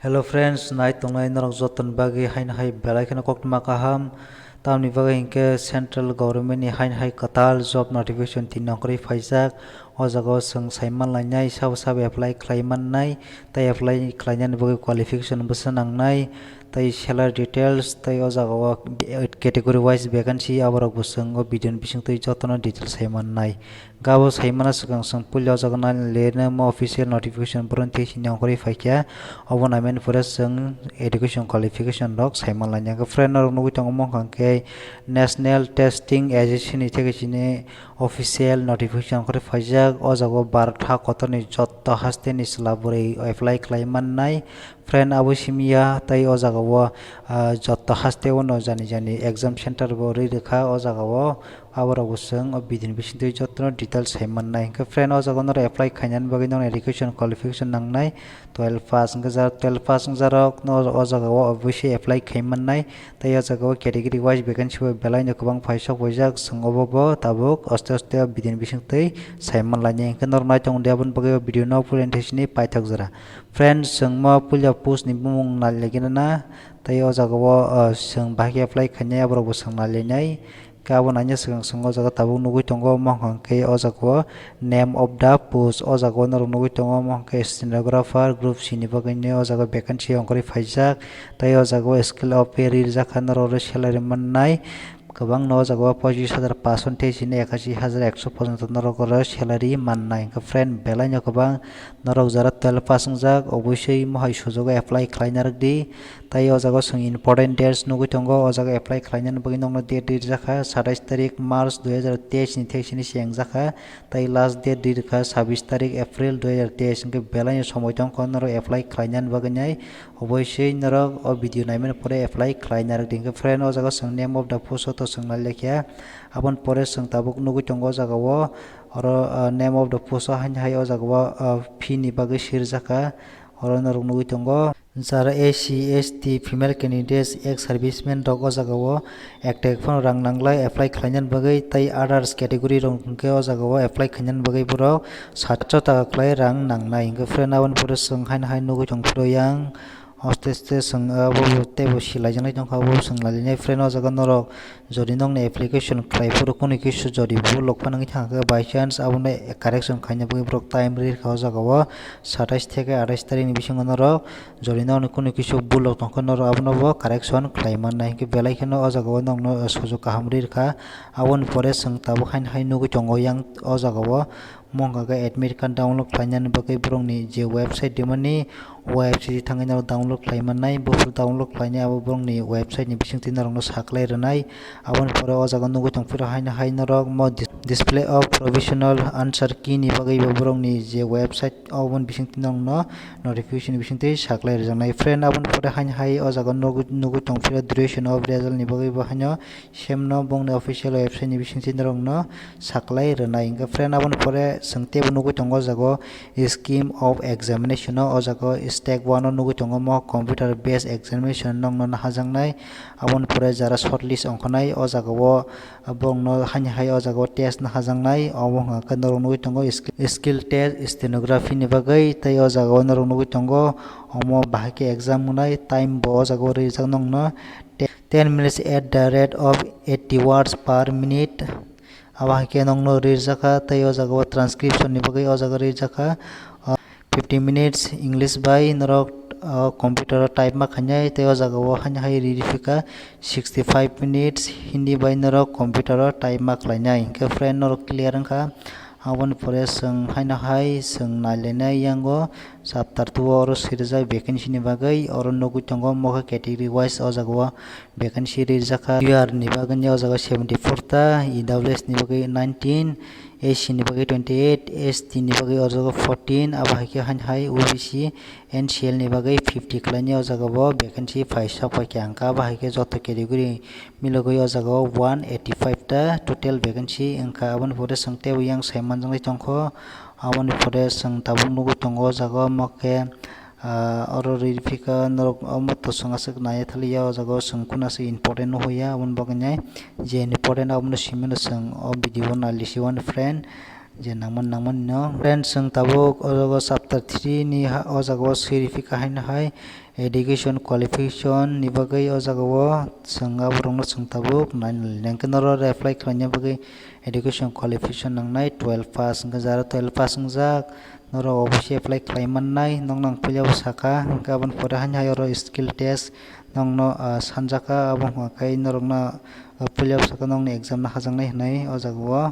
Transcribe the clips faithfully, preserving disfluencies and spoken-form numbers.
Hello friends, nai tongnai norok jotoni bagwi haino hai belai kheno koktwma kaham. Tamni bagwi hinkhe central government ni haino hai kwtal job notification tini ongkhorwi phaijak. O jaga o chwng saiman lainai, sabo sabo apply khlai mannai, tei apply khlainani bagwi qualification bwsa nangnai, tei salary details, tei o jaga o category wise vacancy, aborok bo chwng o video ni bisingtwi jotono details sai mannai. Gabo saimano swkang chwng puila o jaga nai lirnai mo official notification boroni thai sini ongkhorwi phaikha. Obo naimani pore chwng education qualification rok saiman lainai. Friend norok nugwi tongo mokang khe National Testing Agency ni theke sini official notification ongkhorwi phaijak. O jaga o Bharat ha kotorni jotto haste ni chwla bwrwi apply khlai mannai. Friend abo simiya tei o jaga o, ah, jotto haste o no jani jani exam center bo rwi rwkha o jaga o. Aborok bo chwng o video ni bisingtwi jotono details sai mannai. Hinkhe friend, o jaga o norok apply khainani bagwi norok education qualification nangnai twelve pass. Hinkhe jara twelve pass wngjakrok no o jaga o obviously apply khai mannai. Tei o jaga o category wise vacancy bo belai no kwbang phaisok boijak, chwng obo bo tabuk aste aste o video ni bisingtwi sai manlainai. Hinkhe norok nai tongo de, aboni bagwi o video no puila thai sini paithak jora. Friend, chwng mo puila post ni bumung nai laiginana, tei o jaga o, ah, chwng bahai khe apply khainai, aborok bo chwng nai lainai. Khe abo naina swkang chwng o jaga tabuk nugwi tongo, omo hwnkha khe o jaga o name of the post, o jaga o norok nugwi tongo, omo hwnkha khe stenographer group C ni bagwi ni o jaga vacancy ongkhorwi phaijak, tei o jaga o scale of pay rijak kha norok oro salary mannai. Kwbangno o jaga o pochis hajar paanch sho tei sini ekashi hajar ekso porjonto norok oro salary mannai. Hwnkhe friend, belai no kwbang norok jara twelve pass wngjak, obviously mohai sujugo apply khlaina rwdi. Tai o jaga o chwng important dates nugwi tongo, o jaga apply khlainani bagwi nokno date rijak kha satais tarik March dui hajar teis ni thai sini se wngjak kha, tai last date rijak kha sabis tarik April dui hajar teis, hwnkhe belai no somoi tongkha norok apply khlainani bagwi nai. Obviously norok o video naimani pore apply khlaina rwdi. Hwnkhe friend, o jaga o chwng name of the post o to chwng nai lekha, aboni pore chwng tabuk nugwi tongo o jaga o oro, ah, name of the post o haino hai o jaga o, ah, fee ni bagwi swi rijak kha. Oro norok nugwi tongo, jara S C, S T, female candidates, ex servicemen rok o jaga o ektek phano rang nanglai apply khlainani bagwi, tei others category rok hwnkhe o jaga o apply khlainani bagwi borok satso taka khlai rang nangnai. Hwnkhe friend, aboni pore chwng haino hai nugwi tongphuru yang, aste aste chwng abo teibo silaijaknai tongkha, abo chwng nailainai. Friend, o jaga norok jodi nokni application khlai phuru kunu kisu jodi bhul rok phano wngwi thangkhe, by chance abono correction khaina bagwi borok time rirkha o jaga o satais theke atais tarikni bisingo norok jodi nokni kunu kisu bhul rok tongkha norok abono bo correction khlai mannai. Hinkhe belai kheno o jaga o nokno sujuk kaham rirkha. Aboni pore chwng tabuk haino hai nugwi tongo yang o jaga o. Omo hwnkha khe admit card download khlainani bagwi borokni je website rimani, website thangwi norok download khlai mannai. Buphuru download khlainai abo borokni website ni bisingtwi norokno saklai rwnai. Aboni pore o jaga nugwi tongphuru haino hai norok mo dis-, display of provisional answer key ni bagwi bo borokni je website, oboni bisingtwi norokno notification ni bisingtwi saklai rwjaknai. Friend, aboni pore haino hai o jaga nugwi, nugwi tongphuru duration of result ni bagwi bo haino semno bongni official website ni bisingtwi norokno saklai rwnai. Hwnkhe friend, aboni pore chwng teibo nugwi tongo o jaga o scheme of examination o, o jaga o step one o nugwi tongo mo computer based examination nokno nahajaknai. Aboni pore jara shortlist ongkhanai o jaga o borokno haino hai o jaga o test nahajaknai. Omo hwnkha khe norok nugwi tongo skill, skill test stenography ni bagwi, tei o jaga o norok nugwi tongo omo bahai khe exam wngnai. Time bo o jaga o rijak nokno te-, ten minutes at the rate of eighty words per minute. Abo hai khe nokno rijak kha, tei o jaga o transcription ni bagwi o jaga rijak kha, ah, fifty minutes English bai norok, ah, computer o type ma khainai, tei o jaga o haino hai ri riphi kha sixty five minutes Hindi bai norok computer o type ma khlainai. Hinkhe friend, norok clear wngkha. Aboni pore chwng haino hai chwng nailainai yango chapter two o oro swi rijak vacancy ni bagwi, oro nugwi tongo mokhe category wise o jaga o vacancy rijak kha. Q R ni bagwi ni o jaga o seventy four ta, E W S ni bagwi nineteen, S C ni bagwi twenty eight, S T ni bagwi o jaga o fourteen, abo hai khe haino hai O B C, N C L ni bagwi fifty kwlaini o jaga o vacancy phaisok paikha, hwnkhe abo hai khe joto category milogwi o jaga o one eighty five ta total vacancy wngkha. Aboni pore chwng teibo yang sai manjaknai tongkho. Aboni pore chwng tabuk nugwi tongo o jaga o, omo khe, ah, oro ri phika norok omo to chwng aswk nai thaliya, o jaga o chwng kunu aswk important nuhya, aboni bagwi nai je important abono simino chwng o video o nai lisi one friend. je nangman nangmani no. Friends, chwng tabuk o jaga o chapter three ni ha-, o jaga o swi rifika haino hai education qualification ni bagwi o jaga o chwng aborok no chwng tabuk nai nai hwnkhe norok apply khlaina bagwi education qualification nangnai twelve pass, hwnkhe jara twelve pass wngjak norok obviously apply khlai mannai. Nokno ang puila bo saka, hwnkhe aboni pore haino hai oro skill test nokno, ah, sanjaka, abo hwnkha khe norokno, ah, puila bo saka nokni exam no hajaknai hwnwi o jaga o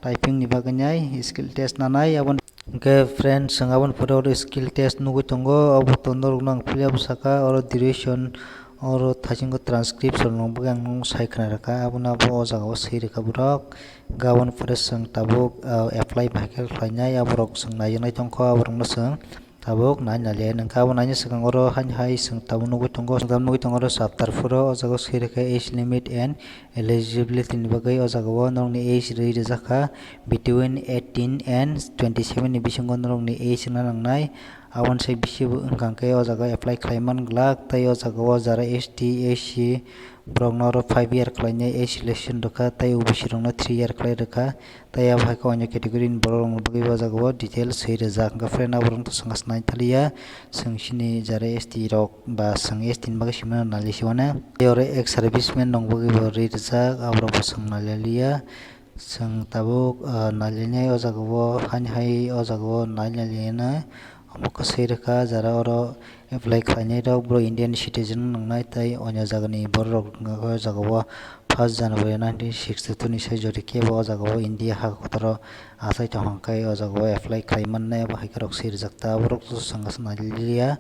typing ni bagwi nai skill test nanai. Aboni hwnkhe friends, chwng aboni pore oro skill test nugwi tongo, obo to norokno ang puila bo saka, oro duration, oro thaisingo transcription rok bagwi ang nokno sai khna rwkha, abono abo o jaga o swi rwkha borok. Hwnkhe aboni pore chwng tabuk, ah, apply bahai khe khlainai, aborok chwng naijaknai tongkha, aborokno chwng tabuk nai naliya. Hwnkhe abo naina swkang oro haino hai chwng tabuk nugwi tongo, chwng tabuk nugwi tongo oro chapter four o, o jaga o swi rwkha age limit and eligibility ni bagwi. O jaga o norokni age rwi rwjak kha between eighteen and twenty seven ni bisingo norokni age wngna nangnai. Aboni sai bisi bo wngkha khe o jaga o apply khlai man glak, tei o jaga o jara S T, S C, borokno oro five year khlainai age relaxation rwkha, tei O B C rokno three year khlai rwkha, tei abo hai khe onyo category ni borok rokni bagwi o jaga o details swi rwjak. Hwnkhe friend, aborok to chwng aswk nai thaliya, chwng chini jara S T rok ba chwng S T ni bagwi simi nai si mano. Tei oro ex serviceman rok bagwi bo rwi rwjak, aborok bo chwng nai liya. Chwng tabuk, ah, nai lainai o jaga o, haino hai o jaga o nai lainai. Omo kwswi rwkha, jara oro apply khlainai rok, borok Indian citizen wng nangnai, tei onyo jagani borok rok wngkha khe o jaga o first January nineteen sixty two ni sai jori kebo o jaga o India ha kotoro achai tong hwnkhe o jaga o apply khlai mannai, abo hai khe rok swi rwjak ta, aborok to chwng aswk nai liya.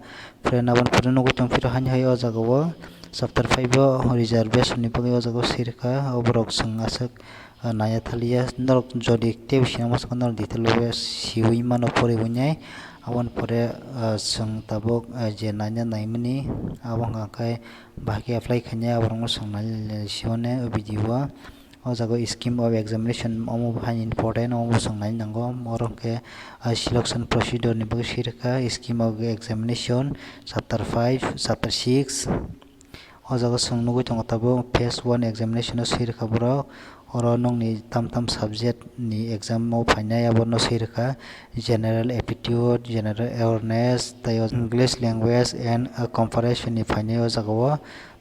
Friend, aboni pore nugwi tong phiro haino hai o jaga o chapter five o reservation ni bagwi o jaga o swi rwkha, oborok chwng aswk ah, naiya thaliya. Norok jodi teibo sinama saka norok detail o siui mano, poriui nai. Aboni pore, ah, chwng tabuk, ah, je naina naimani, abo wngkha khe bahai khe apply khainai, aborokno chwng nai nai siui mano o video o. O jaga o scheme of examination omo bo hai important, omo bo chwng nai nango. Oro hwnkhe, ah, selection procedure ni bagwi swi rwkha, scheme of examination, chapter five, chapter six. O jaga chwng nugwi tongo tabuk phase one examination o swi rwkha borok. Oro nokni tam tam subject ni exam o phainai, abono swi rwkha general aptitude, general awareness, tei o English language and, uh, comprehension ni phainai o jaga o.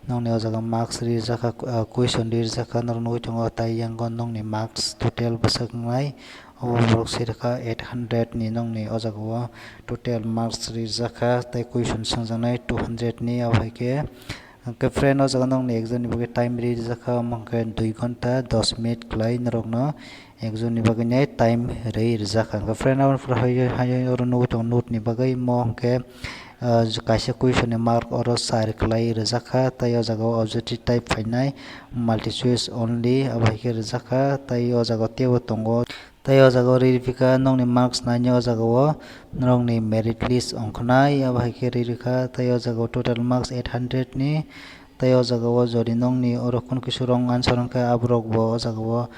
Nokni o jaga marks ri rwjak kha, uh, question ri rwjak kha, norok nugwi tongo, tei yang o nokni marks total bwswk wngnai. O borok swi rwkha eight hundred ni nokni o jaga o total marks ri rwjak kha, tei question swngjaknai two hundred ni, abo hai khe. Hwnkhe friend, o jaga nokni exam ni bagwi time ri rwjak kha, omo hwnkhe dui ghonta dos minute kwlai norokno exam ni bagwi nai time ri rwjak kha. Hwnkhe friend, aboni pore hai, hai, hai oro nugwi tongo note ni bagwi, omo hwnkhe, ah, kaisa question ni mark oro char kwlai rwjak kha, tei o jaga o objective type phainai, multi choice only, abo hai khe rwjak kha, tei o jaga o teibo tongo. Tei o jaga o ri rwphi kha nokni marks naini o jaga o norokni merit list ongkha nai, abo hai khe ri rwkha. Tei o jaga o total marks eight hundred ni. Tei o jaga o jodi nokni oro khun kisu wrong answer wngkha, aborok bo o jaga o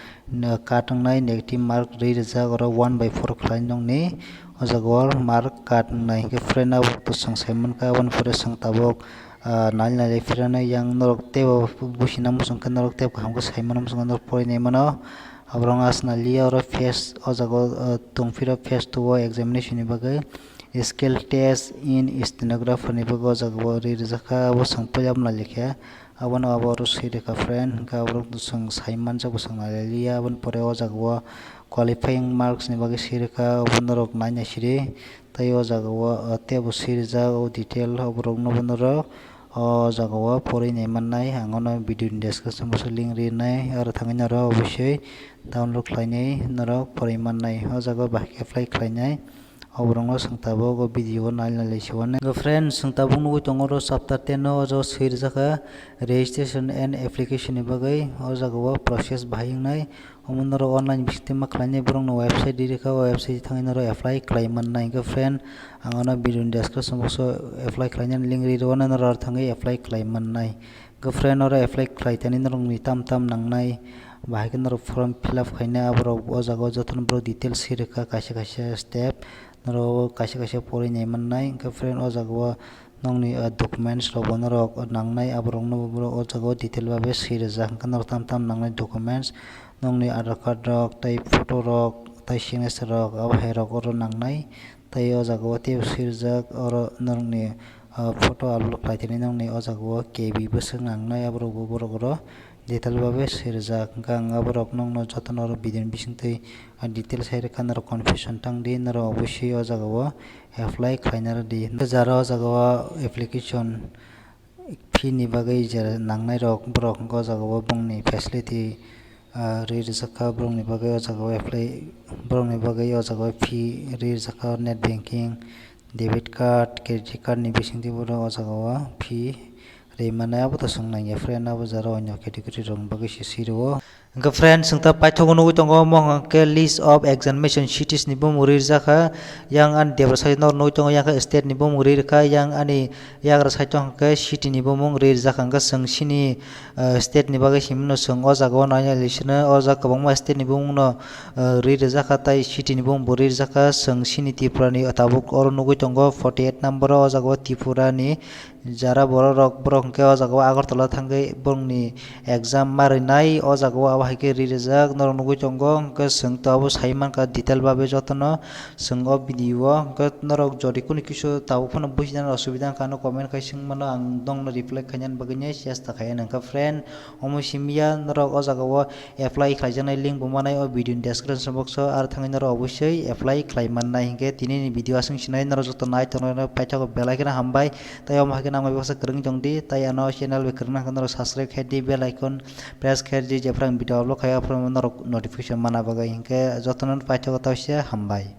cut wngnai, negative mark ri rwjak, oro one by four khlai nokni o jaga o mark cut wngnai. Hwnkhe friend, abo to chwng sai mankha, aboni pore chwng tabuk, ah, nai nai phirano yang norok teibo buchina muchung khe norok teibo kaham khe sai mano, muchung khe norok porinai mano. Aborok wngkha chwng nai liya oro phase o jaga o, uh, tong phiro phase two o examination ni bagwi skill test in stenographer ni bagwi o jaga o ri rwjak kha, abo chwng puila bo nai likha, abono abo oro swi rwkha friend, hwnkhe aborok chwng sai manjak bo chwng nai liya, aboni pore o jaga o qualifying marks ni bagwi swi rwkha, obo norok nai nai siri, tei o jaga o, uh, teibo swi rwjak o detail, oborok no bo norok o jaga o porwi nai mannai, ang ono video ni description box o link rinai, aro thangwi norok obosoi download khlainai, norok porwi mannai. O jaga o bahai khe apply khlainai, oborokno chwng tabuk o video o nai nai lai siwanai. Go friends, chwng tabuk nugwi tongo oro chapter ten o, o jaga o swi rwjak kha registration and application ni bagwi, o jaga o process bahai wngnai. Omo norok online bisingtwi ma khlainai, borokno website ri rwkha, o website thangwi norok apply khlai mannai. Hwnkhe friend, ang ano video ni description box o apply khlainani link ri rwano, norok thangwi apply khlai mannai. Hwnkhe friend, oro apply khlai thani norokni tam tam nangnai, bahai khe norok form fill up khainai, aborok o jaga o jotono borok details swi rwkha, kaisa kaisa step norok kaisa kaisa porwi nai mannai. Hwnkhe friend, o jaga o nokni, ah, documents rok bo norok nangnai, aborokno bo borok o jaga o detail bai swi rwjak, hwnkhe norok tam tam nangnai documents, nokni Aadhaar card rok tei photo rok Tai signature rok abo hai rok oro nangnai. Tai o jaga o teibo swijak oro norokni, ah, photo upload khlai thani nokni o jaga o K B bwswk nangnai, aborok bo borok oro detail babe swijak. Hwnkhe ang aborok nokno jotono oro video ni bisingtwi, ah, detail sai rwkha, norok confusion tang di, norok obosui o jaga o apply khlaina rw di. Jara o jaga o application fee ni bagwi je nangnai rok, borok hwnkhe o jaga o bongni facility, ah, rwi rwjak kha, borokni bagwi o jaga o apply, borokni bagwi o jaga o fee rwi rwjak kha, net banking, debit card, credit card ni bisingtwi borok o jaga o fee rwi mannai, abo to swng nang ya, friend, abo jara o onyo category rokni bagwi se swi rwo. Hwnkhe friends, chwng ta paithago nugwi tongo, omo hwnkhe list of examination cities ni bumung ri rijak kha. Yang ani debra side no nugwi tongo, yang khe state ni bumung ri rwkha, yang ani yagra side o hwnkhe city ni bumung ri rijak kha. Hwnkhe chwng chini, eh, state ni bagwi simi no chwng o jaga o nai nai sino, o jaga kwbangma state ni bumung no, eh, ri rijak kha, tai city ni bumung bo ri rijak kha. Chwng chini Tripura ni tabuk oro nugwi tongo forty eight number o, o jaga o Tripura ni jara borok rok, borok hwnkhe o jaga o Agartala thangwi borokni exam ma rwnai, o jaga o abo hai khe ri rijak norok nugwi tongo. Hwnkhe chwng to abo sai mankha detail babe jotono chwng o video o. Hwnkhe norok jodi kunu kisu tabuk phano bujinani osubida wngkha, ano comment khai swng mano, ang nokno reply khainani bagwi chesta khai. Hwnkhe friend, omo simi ya norok o jaga o apply khlaijaknai link bo manai o video ni description box o, aro thangwi norok obosui apply khlai mannai. Hwnkhe tini ni video aswk sinai, norok joto nai tongnai rok paithago belai kheno hambai. Tai omo hai khe nangmani baksa kwrwngwi tong di, tai ano channel bai kwrwngna hwnkhe norok subscribe khai di, bell icon press khai di, jephru ang video upload khai aphuru norok notification mana bagwi. Hwnkhe jotono paithago tawisa hambai.